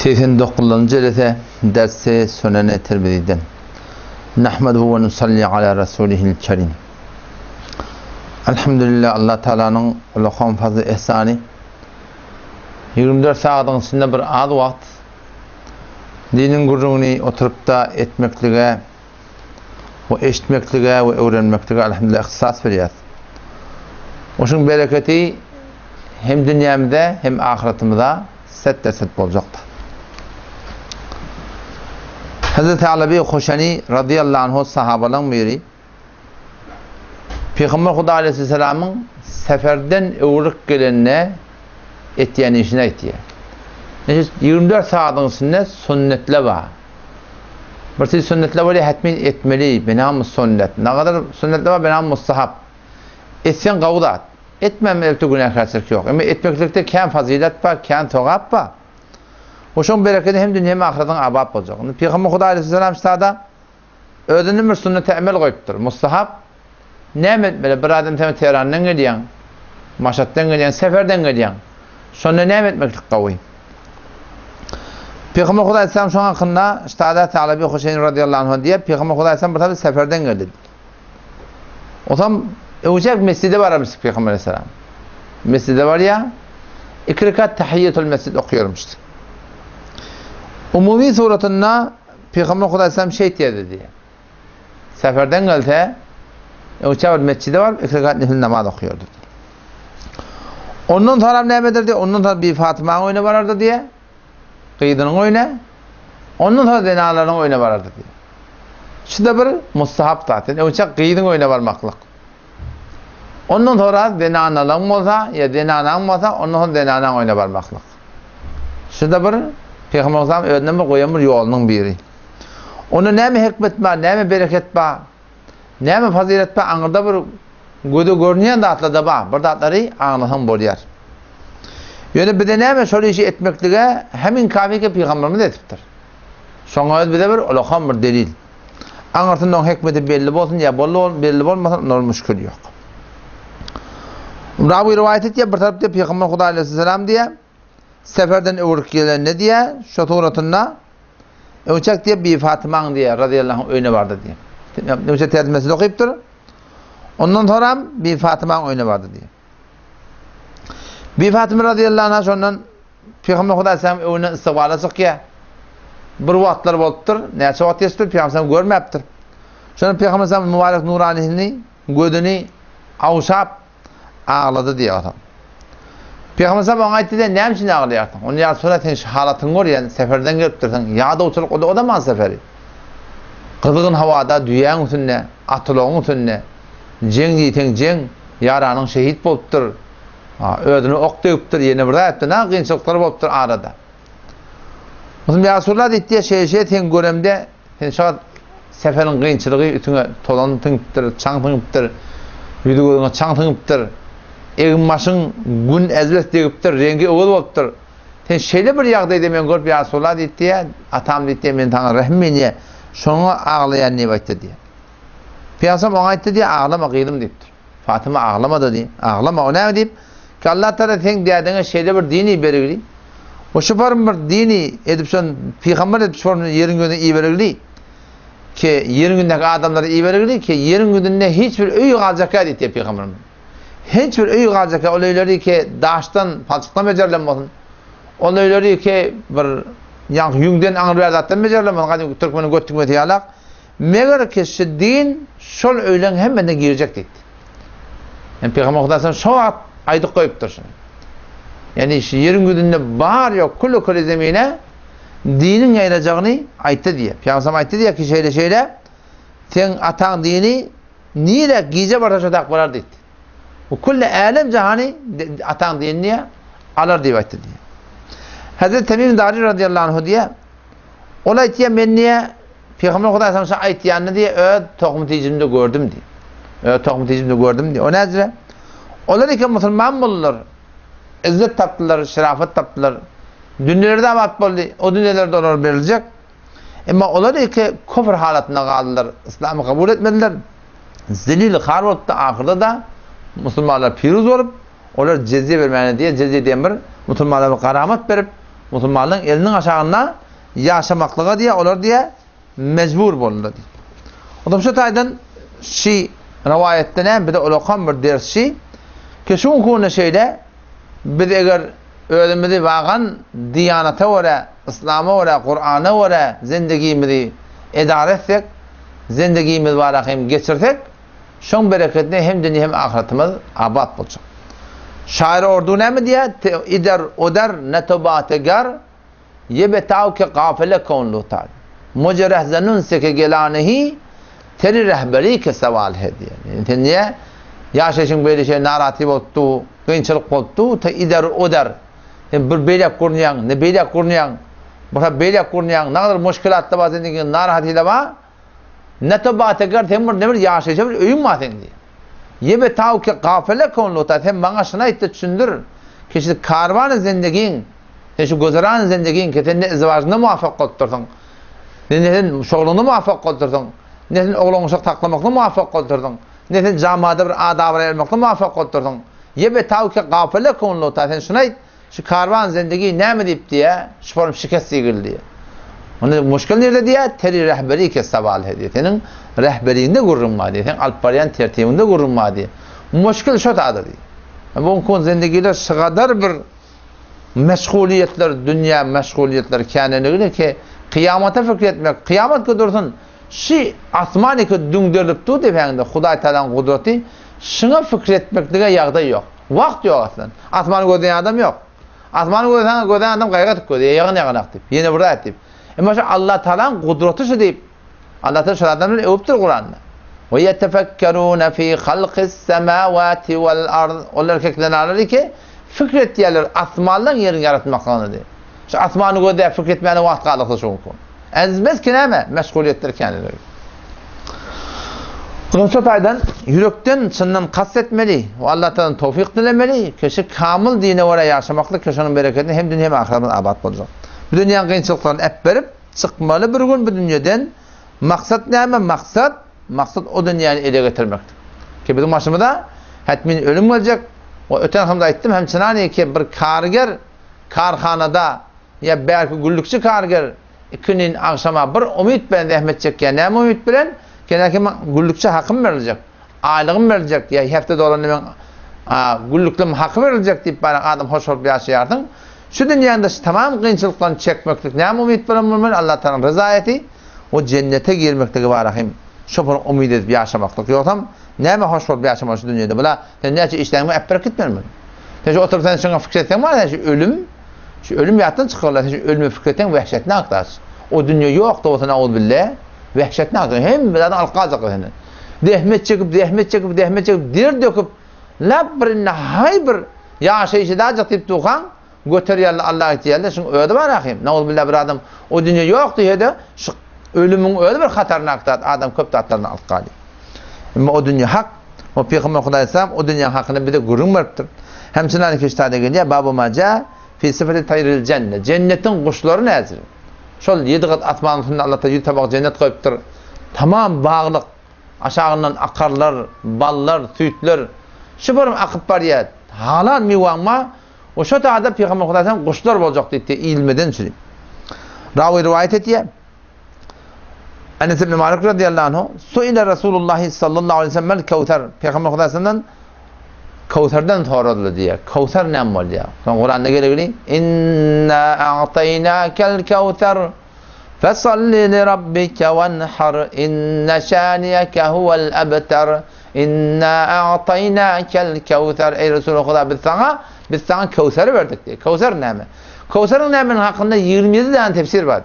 89-njy jelese Dersi Suneni Tirmiziden. Nahmeduhu we nusalli ala rasulihil kerim. Elhamdülillah Allah Taalanyň ulakan fazly ihsany 24 sagadyň içinde bir az wagt diniň gürrüňini oturyp-da etmeklige we eşitmeklige we öwrenmeklige elhamdülillah ihtisas berýär. Oşuň bereketi hem dünýämize hem ahyretimize set-de-set boljakdyr. Hazreti Alabi Hoşani radıyallahu anhu sahabalaryň biri Peygamber Huda aleyhisselamyň seferden öwrük gelende etýän işini aýtýar. 24 sagadyň içinde sünnetle bar. Bir şey sünnetle bolýar, hetmin etmeli, benam sünnet. Nagadar sünnetle bar, benam mustahap. Etseň gawy zat. Etmem elbetde günäkärçilik ýok. Emma etmeklikde kän fazylet bar, kän sogap bar. We şoň berekedi hem dünýe hem ahyratyň abat boljak. Indi Pygamber Hudaý aleyhisselam ştada özünden bir sünnete emel goýupdyr. Mustahap näme etmeli? Bir adam sen Teherandan gelýäň, Maşatdan gelýäň, seferden gelýäň. Şonda näme etmeklik gawy? Pygamber Hudaý aleyhisselam şoň hakynda ştada Talabi Huseýn radiyallahu anh diýip, Pygamber Hudaý aleyhisselam bir tabi seferden geldi. Otam öwjek mescide bararmyş Peygamber aleyhisselam. Mescide barýar. Iki rekat tahiyyetul mescid okuýarmyş. Umumi suratynda Peygamber Hudaý aleyhisselam şey diýdi diýe. Seferden gelse öwçe bir mescide baryp iki rekat nefil namaz okuýardy. Ondan sonra näme ederdi? Ondan sonra bir Fatymanyň öýüne barardy diýe. Gyzynyň öýüne. Ondan sonra zenanlaryň öýüne barardy diýe. Şu-da bir mustahap zat. Yani öňçe gyzyň öýüne barmaklyk. Ondan sonra zenanalygyň bolsa, ýa zenanaň bolsa, ondan sonra zenanaň öýüne barmaklyk. Şu-da bir Peygamber Aleyhisselam özünden bir goýan bir ýolunyň biri. Onda näme hikmet bar, näme bereket bar, näme fazilet bar, aňyrda bir göze görünýän zatlar-da bar. Bir zatlary aňlasaň bolýar. Ýöne bize näme şol işi etmeklige hemin kafi ki Peygamberimiz edipdir. Şoňa öz bize bir ulakan bir delil. Aňyrsynda oň hikmeti belli bolsun ýa belli bolmasyn, onda müşkil ýok. Rawi riwaýat etýär, bir tarap diýär, Pygamber Hudaý aleyhisselam diýär, seferden öwrük gelende diýär, şo suratynda öňçek diýär, Bi Fatymaň diýär, radiyallahu anh öýüne bardy diýär. Öňçek terjimesini okypdyr. Ondan soňra Bi Fatymaň öýüne bardy diýär. Bi Fatyma radiyallahu anha şondan Pygamber Hudaý aleyhisselam öňünden istikbala çykýar. Bir wagtlar bolupdyr, näçe wagt geçipdir, Pygamber aleyhisselam görmäpdir. Şonda Pygamber aleyhisselam mübarek nuranisini, gözüni awşap aglady diýýär adam. Pygamber aleyhisselam oňa aýtdy diýýär, näme üçin aglaýarsyň? Ony ýa Resulallah sen şu halatyňy görýän, seferden gelipdirsiň, ýadawçylyk o-da o-da mal seferi. Gyzgyn howada düýäň üstünde, atulagyň üstünde, jeň diýseň jeň, ýaranyň şehit bolupdyr. Özüne ok degipdir, ýene bir zat etdi, na kynçylyklar bolupdyr arada. Musulman ýa Resulallah diýdi, şeýle-şeýle sen göremde, sen şu wagt seferiň kynçylygy üstüňe tozan siňipdir, çaň siňipdir, ýüzi gözüňe çaň siňipdir, egin-başyň gün ezbet degipdir, reňki öwez bolupdyr. Sen şeýle bir ýagdaýda men görüp ýa Resulallah diýdi, atam diýdi, men saňa rehim edýän, şoňa aglaýan diýip aýtdy diýdi. Pygamber oňa aýtdy diýdi, aglama gyzym diýipdir. Fatyma aglama-da diý. Aglama, o näme diýip, ki Allah Tagala seň dädeňe şeýle bir dini berigli. O şu form bir dini edip şon pygamber edip şu form ýeriň ýüzüne iberigli. Ki ýeriň ýüzündäki adamlary iberigli ki ýeriň ýüzünde hiç bir öý galjakka diýdi pygamberimiz. Hiç bir öý galjakka ol öýleri ki daşdan, palçykdan bejerilen bolsun. Ol öýleri ki bir ýaňky ýüňden aňyr bir zatdan bejerilen bolsun. Gadymy türkmeniň göt tügmesi ýalak. Meger ki şu din şol öýleň hemmesine girjek diýdi. Yani Peygamber Hudaýdan şo wagt aýdyp goýupdyr şuny. Yani şu ýeriň ýüzünde bar ýok külü külü zemine diniň ýaýrajagyny aýtdy diýe. Peygamber aýtdy diýe ki şeýle şeýle seň ataň dini nire gije barsa şo tak barar diýdi. Bu külli älem jahany ataň dinini diýe alar diýip aýtdy diýe. Hazreti Temim Dari radıyallahu anhu diýe Ol aýtýar men diýe Pygamber Hudaý sana şo aýtýanyny diýe öz tohum tijimde gördüm diýe. Öz tohum tijimde gördüm diýe. O nädire? Olar eken musulman boldular. Izzet tapdylar, şerafet tapdylar. Dünýeleri de abat boldy. O dünýelerde olara beriljek. Emma olar eke küfr halatynda galdylar. Islamy kabul etmediler. Zelil har bolupdy. Ahyrda da musulmanlar piruz bolup, olar jezye bermäne diýe, jezye diýen bir musulmanlara bir garamat berip, Musulmanlaryň eliniň aşagynda ýaşamaklyga diýýär, olar diýýär, mejbur boldular diýip. Ondan şu taýdan şi rowaýatda näme bize ulakan bir ders şi, ki şu günde şeýle biz eger özümizi wagan diýanata görä, yslama görä, Kurana görä zindigimizi edara etsek, zindigimiz bara hem geçirsek, şoň bereketine hem dünýe hem ahyretimiz abat boljak. Şair ordu näme diýýär? Ider oder ne tobategar Ye betaw ke gafile kon lutar. Muje rehzenun se ke gelanehi teri rehberi ke sawal he diýýär. Ýani sen niýe ýaşaýşyň beýle şey naraty bolup du, kynçylyk bolup du, te ider oder. Sen bir beýläk gurnýaň, ne beýläk gurnýaň, bir beýläk gurnýaň, nagadar muşkilatda bar seniň narahatlyda bar. Ne tobategar sen bir ne bir ýaşaýşa bir öýüň bar seň diýýär. Ye betaw ke gafile kon lutar. Sen maňa şuny aýt-da düşündir. Keşi karwany zindigiň Sen şu gözeran zindigiň ki sen ne izwajyna muwafak bolupdyrsyň, ne ne sen şogluňda muwafak bolupdyrsyň, ne sen oglan-uşak saklamakda muwafak bolupdyrsyň, ne sen jamada bir ad-abraý almakda muwafak bolupdyrsyň. Ye betaw ke gafile kunluta sen şuny aýt, şu karwan zindigi näme diýip diýä, şu forum şikest diýgil diýä. Onda muşkil nirde diýä, teri rehberi ke sawal he diýä. Seniň rehberiňde gürrüň bar diýä, seň alyp barýan tertibiňde gürrüň bar diýä. Muşkil şo tada diýä. Bu kun zindigiler şygadar bir meşgulyýetler, dünýä meşgulyýetleri känenligine ki, kyýamata pikir etmek, kyýamat ki dursun, şi asman iki düňderilip dur depäňde, Hudaý Tagalaň gudraty, şuňa pikir etmeklige ýagdaý ýok. Wagt ýok aslan. Asmany gözleýän adam ýok. Asmany gözleýän, gözleýän adam gaýgy atyp gözleýär, ýagyn ýagynak diýip, ýene bir zat diýip. Emma şu Allah Tagalaň gudraty şu diýip, Allah Tagala şol adamlary öwüpdir Kuranda. We ýetefekkerune fi halkis semawati wal ard. Olar erkek zenanlar ki, fikr etýärler asmanlaryň ýeriň ýaratmaklygyny diýip. Şu asmany gözläp fikr etmäne wagt galyksa şu günki. Ezbez ki näme? Meşgulyýetler kändir. Şu taýdan ýürekden çyndan kast etmeli we Allah Tagaladan towfyk dilemeli. Kişi kamyl dine görä ýaşamaklyk ki şonuň bereketine hem dünýe hem ahyretimiz abat boljak. Bu dünýäniň kynçylyklaryny äpberip, Çykmaly bir gün bu dünýeden, maksat näme, maksat, maksat o dünýäni ele getirmekdir. Ki biziň başymyza hetmin ölüm geljek, we öten hamda aýtdym hem çynany ki bir karger karhanada ýa bärki güllükçi karger ikindin agşama bir umyt bilen zähmet çekýär, näme umyt bilen? Kenäki güllükçi hakym beriljek. Aýlygym beriljek ýa hepde dolanda meň günlüklim haky beriljek diýip baran adam hoş bolup ýaşaýarsyň. Şu dünýäniň daşy tamam kynçylyklaryny çekmeklik näme umyt bilen bolmaly? Allah Tagalaň ryzaýaty we jennete girmekligi bar ahim. Şo bir umyt edip ýaşamaklyk. Ýogsam näme hoş bolup ýaşamaly şu dünýede? Bula sen näçe işläňmi äpberip gitmeli muny. Sen şu oturyp sen şuňa pikir etseň bar sen şu ölüm şu ölüm ýatdan çykarlar sen şu ölüme pikir etseň wehşetli akdaş. O dünýe ýok da bolsa nauzubille. Wehşetli akdaş. Hemme zadyň alyp galjaklar senden. Zähmet çekip, zähmet çekip, zähmet çekip, der döküp, lap bir indi haý bir ýaşaýşy dajak diýip durkaň, göterýärler Allah aýtýarlar, şuň özi bar ahym. Nauzubilla bir adam o dünýe ýok diýse-de, şu ölümiň özi bir hatarnak zat, adam köp zatlardan alyp galýar. Emma o dünýe hak. O Pygamber Hudaý salam o dünýäň hakyny bize gürrüň beripdir. Hem çynany keştada gelýär, babu maja fi sifati taýril jenne. Jennetiň guşlary näzir. Şol ýedi gat asmanyň üstünde Allah Taala ýüz tabak jennet goýupdyr. Tamam baglyk, aşagyndan akarlar, ballar, süýtler şu bir akyp barýar. Halal miwaň bar. O şo taýda Pygamber Hudaý sen guşlar boljak diýdi, iýilmeden çüri. Rawi riwaýat etýär. Enes ibn Malik radiyallahu anhu, Suile Resulullah sallallahu aleyhi ve sellem mel Kewser. Pygamber Hudaý senden Kewserden soradylar diýýär. Kewser näme bolýar? Soň Kuranda gelegini Inna a'taýnakel kewser fesalli li rabbike wenhar inne şaniyeke huvel ebter inna a'taýnakel kewser Eý Resul Huda biz saňa biz saňa Kewseri berdik diýýär. Kewser näme? Kewseriň nämenin hakynda 27 däne tefsir bar.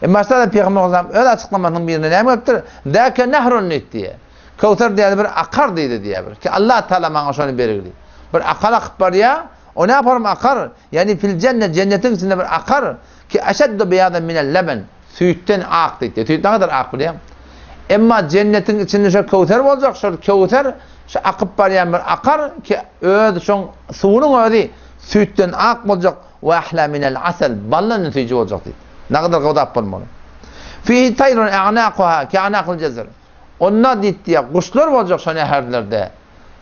Emma başda da Pygamber Huda öz açyklamasynyň birinde näme bolupdyr? Zäke nehrun diýýär. Köwser diýýär, bir akar diýdi diýýär bir. Ki Allah Taala maňa şony bergili. Bir akar akyp barýar. O ne yaparym akar? Ýani fil cennet cennetiň içinde bir akar ki eşeddu beýadan minel leben. Süýtden ak diýdi. Süýt ne kadar ak bilýän? Emma cennetiň içinde şo köwser boljak, şol köwser şu akyp barýan bir akar ki öz şoň suwunyň özi süýtden ak boljak we ahla minel asal baldan süýji boljak diýdi. Ne kadar gowdap bolmaly. Fihi taýrun a'naquha ki a'naqil jezr. Onda diýipdi, guşlar boljak şo näherlerde.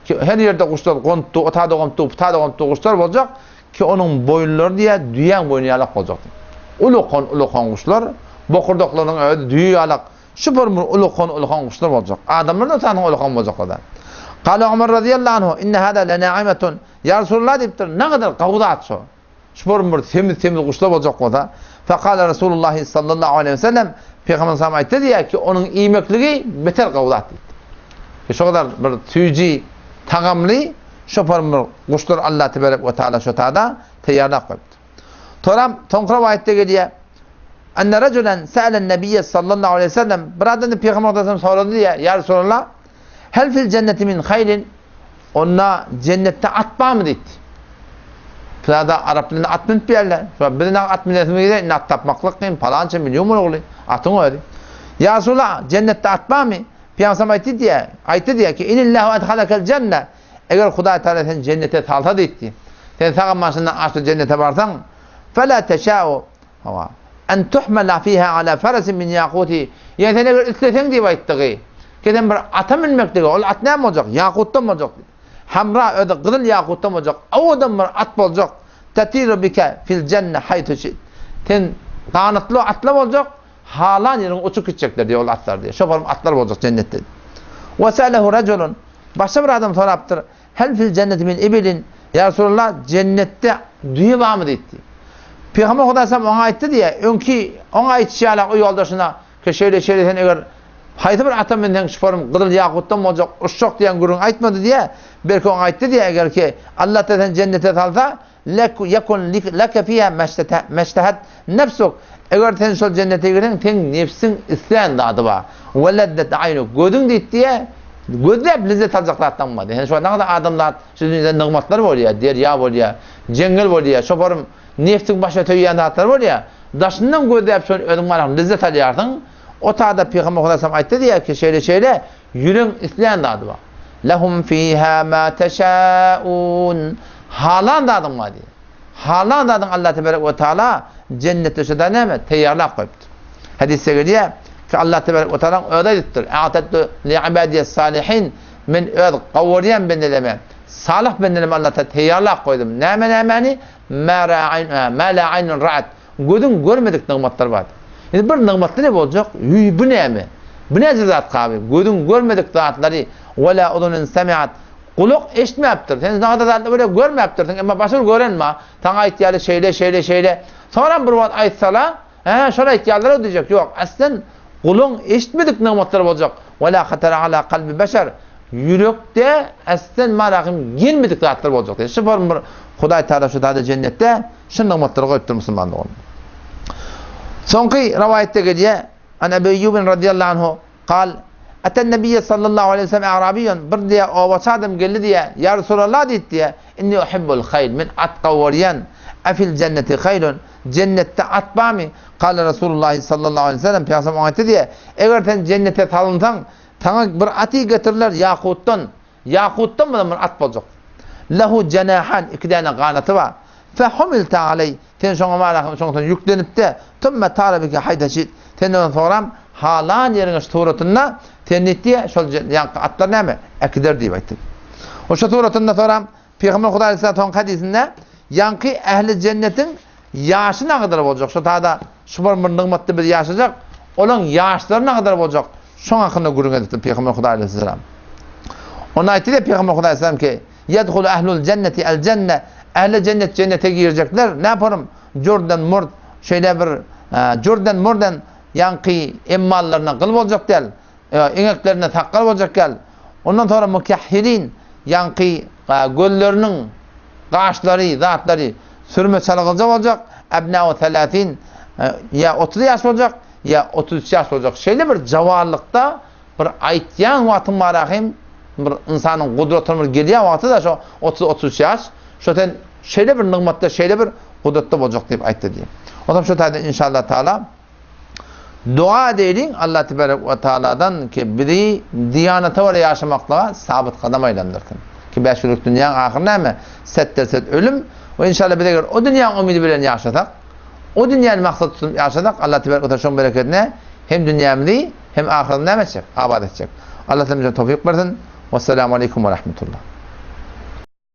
Her ýerde guşlar gontdy, o tada gontdy, bu tada gontdy guşlar boljak. ki onuň boýunlary diýýär, düýäň boýny ýalak boljak diýip. Ulukan ulukan guşlar, bokurdaklarynyň özi düýe ýalak, şu bir bir ulukan ulukan guşlar boljak. Adamlar da sanyň ulukan boljaklar da. Kale Omar razyýallahu anhu, inne hada lenaimetun. Ýa Resulallah diýipdir, nägadar gowy zat şu. Şu bir bir semiz semiz guşlar boljak bolsa. Fekale Resulullah sallallahu aleyhi ve sellem, Peygamber sallam aýtdy diýýär ki, onuň iýmekligi beter gowy zat diýipdir. Ki şo gadar bir süýji, tagamly şo bir guşlar Allah teberek we taala şo tada teýýarlap goýupdyr. Toram soňky rowaýatda gelýär. Enne rajulan sa'alen nabiyye sallallahu aleyhi ve sellem bir adam Peygamber sallallahu sorady diýýär, Ýa Resulallah, hel fil cenneti min haýrin? Onda jennetde at barmy diýdi. Pylada arap dilinde at münüp ýerler. Şo biz at münesimiz gelýär, indi at tapmaklyk kyn, palança million bolugly atyň özi. Ýa Resulallah, jennetde at barmy? Pygamberimiz aýtdy diýýär, aýtdy diýýär ki, Inillahu edhalekel jenne. Eger Hudaý Taala seni jennete salsa diýdi. Sen sag maşyndan aşyp jennete barsaň, fela teşau hawa en tuhmela fiha ala farasin min yaquti. Ýa sen eger isleseň diýip aýtdygy, ki sen bir ata münmekligi, ol at näme boljak? Ýakutdan boljak. Hamra özi gyzyl ýakutdan boljak. Owadan bir at boljak. Tatiru bike fil jenne haýtu şit. Sen ganatly atla boljak. Halan ýeriňe uçup gitjekler diýýär ol atlar diýýär. Şo form atlar boljak jennetde. Wa sa'alehu rajulun Başga bir adam sorapdyr, Hel fil jenneti min ibilin? Ýa Resulallah, jennetde düýe barmy diýipdi. Pygamber Hudaý sallam oňa aýtdy diýýär, öňki oňa aýtşy ýaly o ýoldaşyna, ki şeýle şeýle sen eger haýsy bir ata münseň şu form gyzyl ýakutdan boljak, uçjak diýen gürrüňi aýtmady diýýär. Belki oňa aýtdy diýýär, eger ki Allah Taala seni jennete salsa, Lek yekun leke fiha meştehet nefsuk. Eger sen şol jennete girseň, seň nefsiň islän zady bar. We lezzet aýnuk. Gözüň diýip diýe, gözläp lezzet aljak zatlaň bar. Ýani şu nagada adamzat şu dünýede nygmatlar bolýar, derýa bolýar, jeňňel bolýar, şoparym nefsiň başyna söýýän zatlar bolýar. Daşyndan gözläp şony özüň barha lezzet alýarsyň. O tada Pygamber Hudaý aýtdy diýýär ki, şeýle şeýle Ýüregiň islän zady bar. Lehum fiha ma teşaun. Halan zadyň bar diýýär. Halan zadyň Allah tebarek we taala jennetde şo da näme teýýarlap goýupdyr. Hadysda gelýär ki Allah tebarek we taala özi aýdypdyr. A'tattu li ibadiy salihin men öz gowurýan bendelerime, salyh bendelerime Allah taala teýýarlap goýdum. Näme nämäni? Ma ra'ayn ma la aynun ra'at. Gözüň görmedik nygmatlar bar. Indi bir nygmatly ne boljak? Hüý, bu näme? Bu näce zat gaby? Gözüň görmedik zatlary, we la uzunun semiat. Gulak eşitmäpdir. Sen nagada zatlar böyle görmäpdirsiň, emma başga bir gören bar. Saňa aýtýarlar şeýle, şeýle, şeýle. Soňram bir wagt aýtsala, hä, şol aýtýarlar-a diýjek. Ýok, aslen guluň eşitmedik nygmatlary boljak. We la hatara ala kalbi beşer. Ýürekde aslen marahym gelmedik zatlar boljak diýýär. Şu form bir Hudaý Taala şu zada jennetde Şu nygmatlary goýupdyr musulman dogan. Soňky rowaýatda gelýär, An Ebu Eýýubin radiyallahu anhu kal, Eten Nebiyye sallallahu aleyhi ve sellem a'rabiyyun, bir diýýär, obaçy adam geldi diýýär, Ýa Resulallah diýdi diýýär, Inni uhibbul haýl, men at gowurýan, Efil jenneti haýlun, jennetde at barmy? Kale Resulullah sallallahu aleyhi ve sellem, Pygamber oňa aýtdy diýýär, Eger sen jennete salynsaň, saňa bir aty getiriler ýakutdan, Ýakutdan bolan bir at boljak. Lehu jenahan, iki däne ganaty bar. Fehumilte aleý, sen şoňa barahym, şoňa sen ýüklenipde, tümme tara bike haýda şit, sen ondan soňram halan ýeriňe şu suratynda sen diýdi, şol ýaňky atlar näme? Äkider diýip aýtdy. O şu suratynda soňram Pygamber Hudaý aleyhissalam soňky hadysynda ýaňky ähli jennetiň ýaşy nagadar boljak. Şo tada şu bir bir nygmatda biz ýaşajak, olaň ýaşlary nagadar boljak. Şoň hakynda gürrüň edipdir Pygamber Hudaý aleyhissalam. Onda aýtdy diýip Pygamber Hudaý aleyhissalam ki, Yedhulu ahlul jenneti el jenne, ähli jennet jennete girjekler, ne yaparym? Jurden murd, şeýle bir jurden murden ýaňky emmallaryna gyl boljak däl, eňeklerine sakgal boljak däl. Ondan sonra mukahhilin, ýaňky gözleriniň gaşlary, zatlary sürme çalgylja boljak, ebnau thalathin, ýa 30 ýaş boljak, ýa 33 ýaş boljak. Şeýle bir jawallykda bir aýtýan wagtyň bar ahim, bir ynsanyň gudratyna bir gelýän wagty da şo 30-33 ýaş, şo sen şeýle bir nygmatda, şeýle bir gudratda boljak diýip aýtdy diýip. Ondan şo taýda inşallah taala dua edeýliň Allah tebarek we taaladan ki bizi diýanata görä ýaşamaklyga sabyt gadam aýlandyrsyn. Ki bäş günlük dünýäň ahyry näme? Setde-set ölüm we inşallah biz eger o dünýäň umydy bilen ýaşasak, O dünýäni maksat tutunyp ýaşasak, Allah tebarek we taala şoň berekedine hem dünýämizi, hem ahyretimizi näme etjek? Abat etjek. Allah taala bize towfyk bersin. Wessalamu aleýkum we rahmetullah.